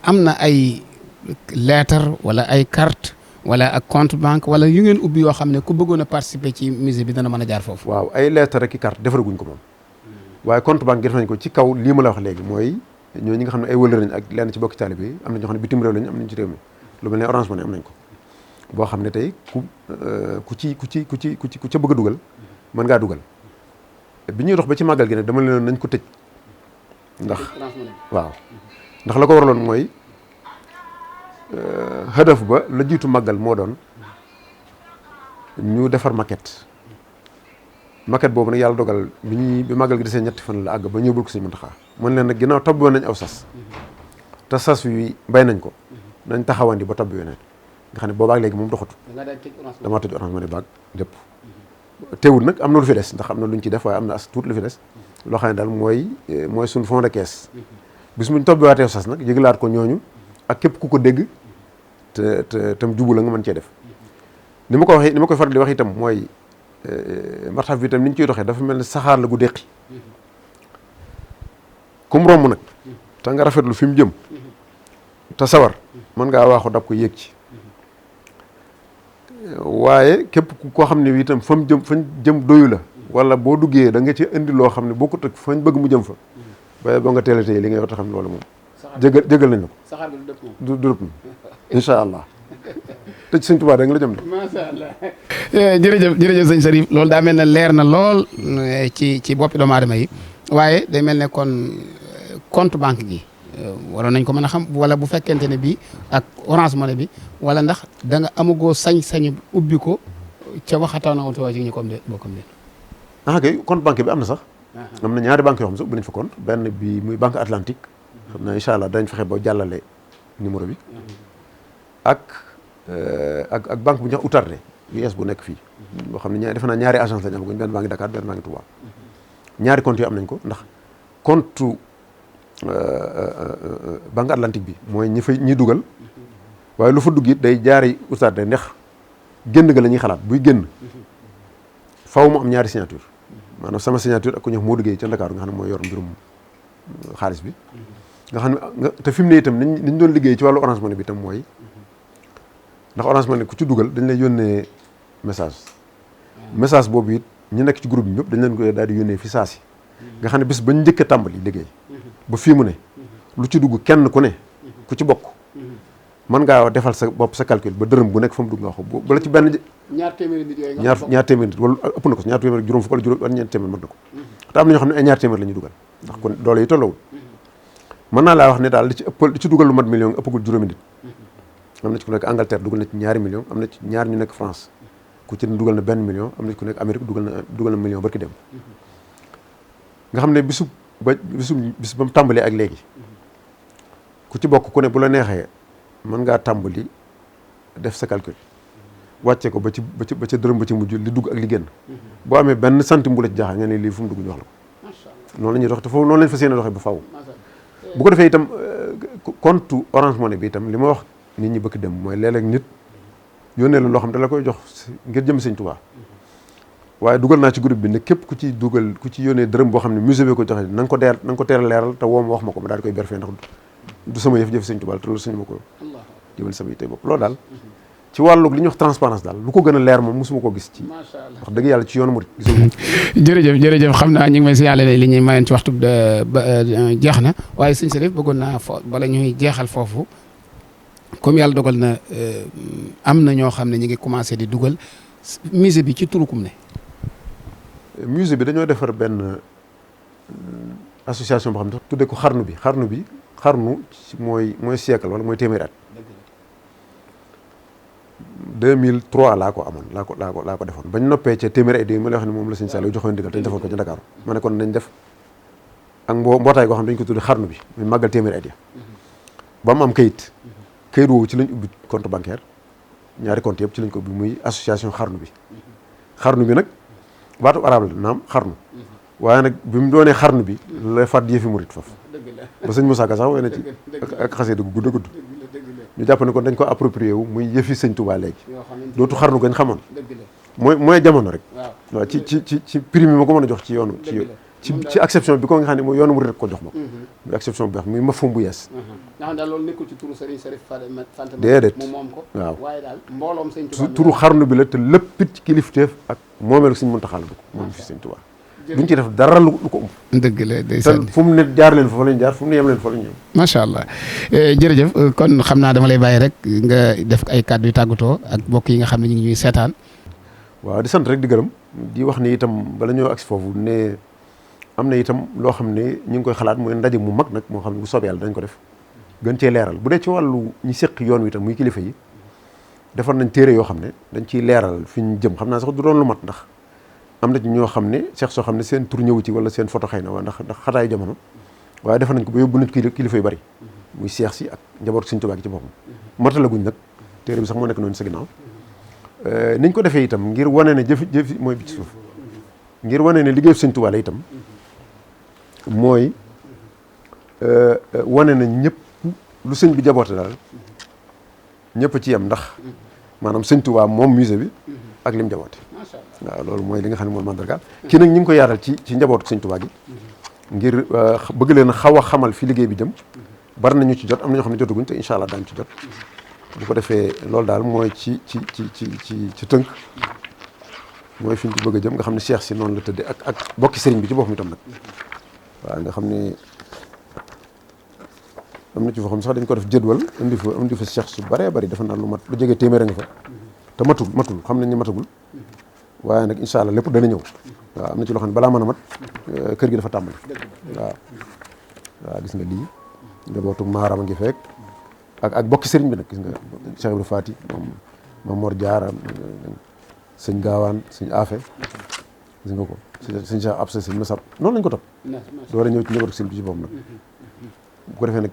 am na ay lettre wala ay carte wala ak compte banque wala yu ngeen ubbi yoo xam ne ku bëggoon a participer ci musée bi dana mën a jaar foofu. waaw ay lettre ak i carte defaraguñ ko moom waaye compte banque def nañ ko ci kaw lii ma la wax léegi mooy ñoo ñi nga xam ne ay wëlër lañ ak lenn ci bokki taalibe yi am na ñoo xam ne bitim réew lañ am nañ ci réew mi lu mel ne Orange Money am nañ ko boo xam ne tey ku ca bëgg a dugal mën ngaa dugal bi ñuy dox ba ci màggal gi nag dama leen nañ ko tëj ndax waaw ndax la ko waraloon mooy hadaf ba la jiitu màggal moo doon ñu defar maquette boobu nag yàlla dogal bi màggal gi desee ñetti fan la àgg ba ñëwul ko Sëñ Muntaxaa mën leen nag ginnaaw tabbi woon nañ aw sas te sas wi bay nañ ko nañ taxawandi ba tabbi weneen nga xam ne boobaak léegi moom doxatu damaa tëj Orange Money baag lépp teewul nag am na lu fi des ndax am na lu ñu ci def waaye am na as tuut lu fi des loo xam ne daal mooy suñ fond de caisse bis muñ tabbiwaatee aw sas nag yëgalaat ko ñooñu ak képp ku ko dégg te tam jubu la nga mën cee def ni ma koy faral di wax itam mooy martaf bi itam ni ñu ciy doxee dafa mel ne saxaar la gu déqi kum romb nag te nga rafetlu fi mu jëm te sawar mën ngaa waaxu dab ko yéeg ci waaye képp koo xam ne itam fañ jëm doyu la wala boo duggee da nga ci indi loo xam ne bokkut ak fañ bëgg mu jëm fa ba nga teel a téye li ngay wax te xam ne loolu moom jégal nañ la ko saxaar bi du dëpp incha allah te ci sëñ Tuubaa rek la jëm de. macha allah jërëjëf sëñ Cherif loolu daa mel ne leer na lool ci boppi doomu aadama yi waaye day mel ne kon compte banque gi waroon nañ ko mën a xam wala bu fekkente ne bii ak Orange Money bi wala ndax da nga amugoo sañ-sañu ubbi ko ca waxataanoo wala ci ñu ko bokkam de. kay compte banque bi am na sax. am na ñaari banques yoo xam sax ubbi nañ fa compte benn bi muy banque Atlantique xam naa incha allah dañ fexe ba jàllale numéro bi ak banque bu ñuy wax Outarde US bu nekk fii boo xam ne defe naa ñaari agence lañ amaguñ benn baa ngi Dakar benn baa ngi Touba ñaari compte yi am nañ ko ndax compte banque Atlantique bi mooy ñi dugal waaye lu fa dugg it day jaari Outarde ndax génn ga la ñuy xalaat buy génn faw mu am ñaari signature maanaam sama signature ak ku ñëw moo duggee ca Dakar nga xam ne mooy yor mbirum xaalis bi nga xam ne te fi mu ne itam niñ doon liggéey ci wàllu Orange Money bi itam mooy ndax Orange Money ku ci dugal dañ lay yónnee message boobu it ñu nekk ci groupe bi ñëpp dañ leen koy daal di yónnee fi saasi nga xam ne bis bañ njëkk a tàmbali liggéey ba fii mu ne lu ci dugg kenn ku ne ku ci bokk mën ngaa defal sa bopp sa calcul ba dërëm bu nekk fa mu dugg nga wax ko bala ci benn ñaar téeméeri nit yooyu ñaar téeméer nit wala ëpp na ko ñaar téeméer juróom fukk wala ñeent téeméer mën na ko te am na ñoo xam ne ay ñaar téeméer la ñuy dugal ndax kon doole yi tollawul mën naa laa wax ne daal li ci dugal lu mat million ëppagul juróomi nit am na ci ku nekk Angleterre dugal na ci ñaari million am na ci ñaar ñu nekk France ku ci dugal na benn million am na ci ku nekk Amérique dugal na million barki dem nga xam ne bis ba mu tàmbalee ak léegi ku ci bokk ku ne bu la neexee mën ngaa tàmbali def sa calcul wàcce ko ba ca dërëm ba ci mujj li dugg ak li génn boo amee benn centime bu la ci jaaxal nga ne lii fu mu dugg ñu wax la ko noonu la ñuy dox te foofu noonu lañ fas yéene doxee ba faw bu ko defee itam compte Orange Money bi itam li ma wax nit ñi bëgg dem mooy léeg-léeg nit yónnee la loo xam ne da la koy jox ngir jëm Sëñ Tuubaa waaye dugal naa ci groupe bi ne képp ku ci yónnee dërëm boo xam ne musée bi ko joxe na nga ko teel a leeral te woo ma wax ma ko ma daal di koy berfee ndax du sama yëf Sëñ Tuubaa te loolu suñu ma ko jëmal sama yitte bopp loolu daal ci wàllu li ñuy wax transparence daal lu ko gën a leer moom mosuma ko gis ci wax dëgg yàlla ci yoonu murid jërëjëf xam naa ñu ngi may signalé li ñuy mayoon ci waxtu jeex na waaye sëñ Cherif bëggoon naa bala ñuy jeexal foofu comme yàlla dogal na am na ñoo xam ne ñu ngi commencé di dugal musée bi ci turukum ne musée bi dañoo defar benn association boo xam ne tuddee ko xarnu mooy siècle wala mooy téeméeri at 2003 laa ko defoon bañ noppee ca téeméeri at yi ma lay wax ne moom la sëñ Saliou joxoon ndigal te ñu defoon ko ci Dakar ma ne kon nañ def ak mbootaay goo xam ne dañ ko tuddee xarnu bi muy màggal téeméeri at ya ba mu am kayit woowu ci lañ ubbi compte bancaire ñaari compte yëpp ci lañ ko ubbi muy association xarnu bi nag baatu arab la naam xarnu waaye nag bi mu doonee xarnu bi lay fàtt yëfi murit foofu ba sëñ Moussa Ka sax woy na ci ak xasee dëgg gudd ñu jàpp ne kon dañ ko approprié wu muy yëfi sëñ Touba léegi dootu xarnu gañ xamoon mooy jamono rek waaw ci prix mi ma ko mën a jox ci yoonu ci exception bi ko nga xam ne mooy yoonu murit rek ko jox ma ko muy exception bu baax muy mafhum bu yees nga xam daal loolu nekkul ci turu Serigne Cherif Fanta déedéet moom ko waaw waaye daal mbooloom sëñ Touba turu xarnu bi la te lépp it ci kilifteef ak moomeelu sëñ Muntaxa la dugg moom fi sëñ Touba duñ ci def dara lu ko ëmb. dëgg la ndeysaan te fu mu ne jaar leen fa lañ jaar fu mu ne yem leen fa lañ ñëw. macha allah jërëjëf kon xam naa dama lay bàyyi rek nga def ay kàddu yu tàggatoo ak mbokk yi nga xam ne ñu ngi ñuy seetaan. waaw di sant rek di gërëm di wax ni itam bala ñoo agsi foofu ne am na itam loo xam ne ñu ngi koy xalaat mooy ndaje mu mag nag moo xam ne bu soobee yàlla dañ ko def gën cee leeral bu dee ci wàllu ñi séq yoon wi itam muy kilifa yi defar nañ téere yoo xam ne dañ ciy leeral fi ñu jëm xam naa sax du doon lu mat ndax am na ci ñoo xam ne seex soo xam ne seen tur ñëwu ci wala seen photo xëy na waa ndax xataayu jamono waaye defar nañ ko ba yóbbu nit kilifa yu bari muy seex si ak njaboot Sëñ Tuubaa gi ci boppam matalaguñ nag téere bi sax moo nekk noonu sa ginnaaw niñ ko defee itam ngir wane ne jëf mooy bi ci suuf ngir wane ne liggéeyu Sëñ Tuubaa la itam mooy wane na ñëpp lu sëñ bi jaboote daal ñëpp ci yem ndax maanaam Sëñ Tuubaa moom musée bi ak lim jaboote waaw loolu mooy li nga xam ne mooy mandargaal kii nag ñu ngi ko yaatal ci njabootu Sëñ Tuubaa gi ngir bëgg leen xaw a xamal fi liggéey bi jëm bari nañu ci jot am na ñoo xam ne jotaguñ te incha allah daañu ci jot bu ko defee loolu daal mooy ci tënk mooy fi ñu ci bëgg a jëm nga xam ne Cheikh si noonu la tëddee ak bokki sëriñ bi ci boppam itam nag waaw nga xam ne am na ci foo xam sax dañ ko def jëdwal indi fa Cheikh su bëree bëri dafa naan lu jege téeméer nga fa te matul xam nañ ne matagul waaye nag incha allah lépp dana ñëw waaw am na ci loo xam ne balaa mën a mat kër gi dafa tàmbali waaw gis nga lii njabootu maarama ngi fekk ak bokki sëriñ bi nag gis nga Cheikh Ibrahima Fati moom Mor Diarra sëñ Gaawaan sëñ Afe gis nga ko sëñ Cheikh Absa sëñ Masab noonu lañ ko topp door a ñëw ci njabootu sëriñ bi ci boobu nag bu ko defee nag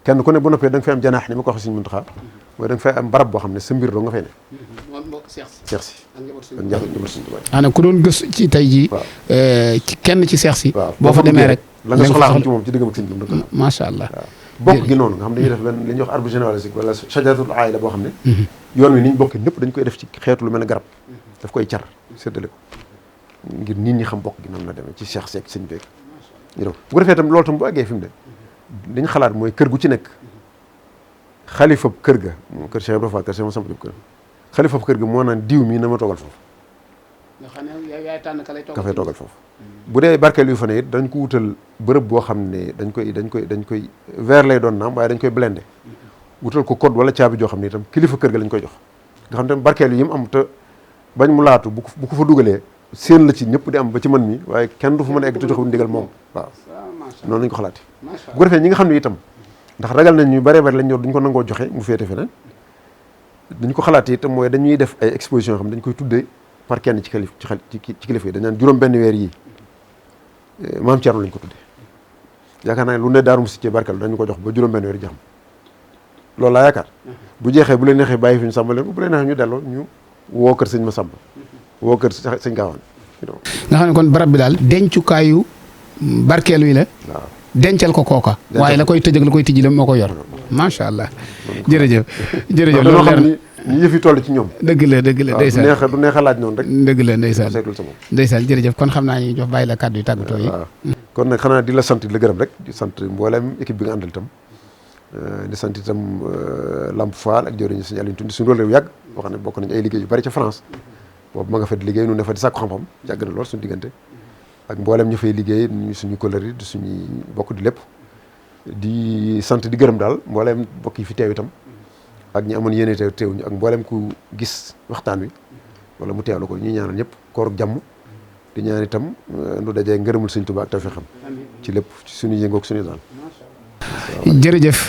kenn ku ne bu noppee da nga fay am janaax ni ma ko waxee sëñ Muntaxa mooy da nga fay am barab boo xam ne sa mbir doo nga fay ne Cheikh si ak njabootu sëñ Tuubaa ana ku doon gës ci tey jii ci kenn ci Cheikh si boo fa demee rek la nga soxlaa xam ci moom ci diggam ak sëñ bi macha allah bokk gi noonu nga xam dañuy def li ñuy wax arbre généalogique wala sajaratul aayla boo xam ne yoon wi ni ñu bokkee ñëpp dañ koy def ci xeetu lu mel ne garab daf koy car séddale ko ngir nit ñi xam bokk gi noonu la demee ci Cheikh Seck sëñ beeg ñu def bu ko defee tam loolu tam bu àggee fi mu ne li ñu xalaat mooy kër gu ci nekk xalifa kër ga moom kër Cheikh Ibrahima Fall kër Cheikh Massamba Diop kër xalifa kër ga moo naan diw mii na ma toogal foofu nga xam ne yaay tànn ka fay toogal foofu bu dee barkeel yu fa ne it dañ ko wutal bërëb boo xam ne dañ koy verre lay doon naam waaye dañ koy blindé wutal ko code wala caabi joo xam ne itam kilifa kër ga lañ koy jox nga xam ne barkeel yi mu am te bañ mu laatu bu ko fa dugalee seen la ci ñëpp di am ba ci man mi waaye kenn du fa mën a egg te joxul ndigal moom waaw noonu lañ ko xalaati bu ko defee ñi nga xam ne itam ndax ragal nañ ñu bare bari lañ ñor duñ ko nangoo joxe mu féete feneen dañ ko xalaati itam mooy dañuy def ay exposition yoo xam ne dañ koy tuddee par kenn ci kilifa yi dañ naan juróom benn weer yi maam Thierno lañ ko tuddee yaakaar naa ne lu ne Daaru Musti ci barkeel dañu ko jox ba juróom benn weer yi jaxam loolu laa yaakaar bu jeexee bu leen neexee bàyyi fi ñu sàmm leen bu leen neexee ñu delloo ñu woo kër sëñ Massamba woo kër sëñ Gaawaan nga xam ne kon barab bi daal dencukaayu barkeelu yi la waaw dencal ko kooka waaye la koy tëjëg la koy tijji la moo ko yor macha allah jërëjëf loolu leer na ñu yëf yi toll ci ñoom dëgg la ndeysaan du neex a laaj noonu rek dëgg la ndeysaan seetul sa bopp ndeysaan jërëjëf kon xam naa ñu jox bàyyi la kàddu yu tàggatoo yi kon nag xanaa di la sant di la gërëm rek di sant mboolem équipe bi nga àndal itam di sant itam Lamp Fall ak jëwriñ sëñ Aliou Tundi suñu rôle yu yàgg boo xam ne bokk nañu ay liggéey yu bari ca France boobu ma nga fa di liggéey nu ne fa di sàkku xam-xam yàgg na lool suñu diggante ak mboolem ñu fay liggéey ñu suñu collègue di suñuy bokk di lépp di sant di gërëm daal mboolem bokk yi fi teew itam ak ñi amoon yéene teew ñu ak mboolem ku gis waxtaan wi wala mu teewlu ko ñuy ñaanal ñëpp koor ak jàmm di ñaan itam nu dajee ngërëmul Sëñ Tuubaa ak tawfeexam ci lépp ci suñu yëngoog suñu daal jërëjëf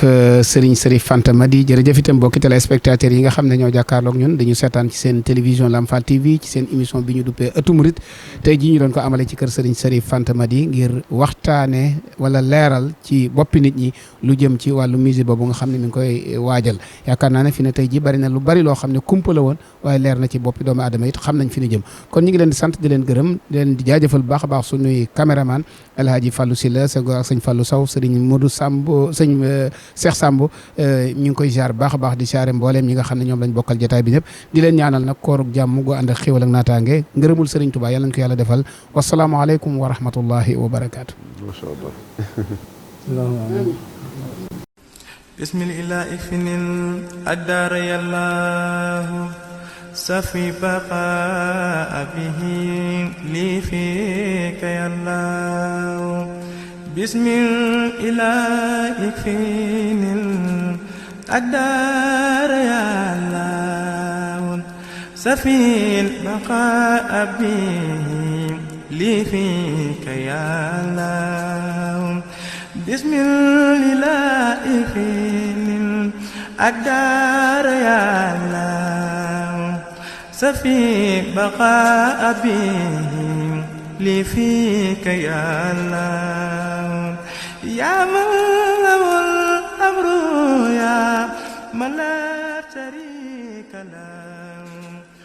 Serigne Serif Fanta Mady jërëjëf itam mbokki téléspectateurs yi nga xam ne ñoo jàkkaarloog ñun dañu seetaan ci seen télévision Lamp Fall TV ci seen émission bi ñu duppee Ëttu Murid tey jii ñu doon ko amale ci kër Serigne Serif Fanta Mady ngir waxtaane wala leeral ci boppi nit ñi lu jëm ci wàllu musée boobu nga xam ne mi ngi koy waajal yaakaar naa ne fi ne tey jii bari na lu bari loo xam ne kumpa la woon waaye leer na ci boppi doomu aadama it xam nañ fi ñu jëm kon ñu ngi leen di sant di leen gërëm di leen di jaajëfal bu baax a baax suñuy caméraman El Hadji Fallou Sylla Sego ak sëñ Fallou Sow Serigne Modou Samb sëñ Cheikh Samb ñu ngi koy jaar baax a baax di jaare mbooleem ñi nga xam ne ñoom lañ bokkal jotaay bi ñëpp di leen ñaanal nag koorug jàmm gu ànd ak xéwal ak naataange ngërëmul Serigne Touba yàlla nañ ko yàlla defal wasalaamaaleykum wa rahmatullahi wa barakaatu. masha Allah bismillahi finil addaar yàllaahu safi baqa bihi lii fiika yàllaahu bismillah ikfinil addaar yàllaahu safil baqa bihi lii fiika yàllaahu bismillah ikfinil addaar yàllaahu safil baqa bihi lii fiika yàllaahu yaa man lahul amru yaa man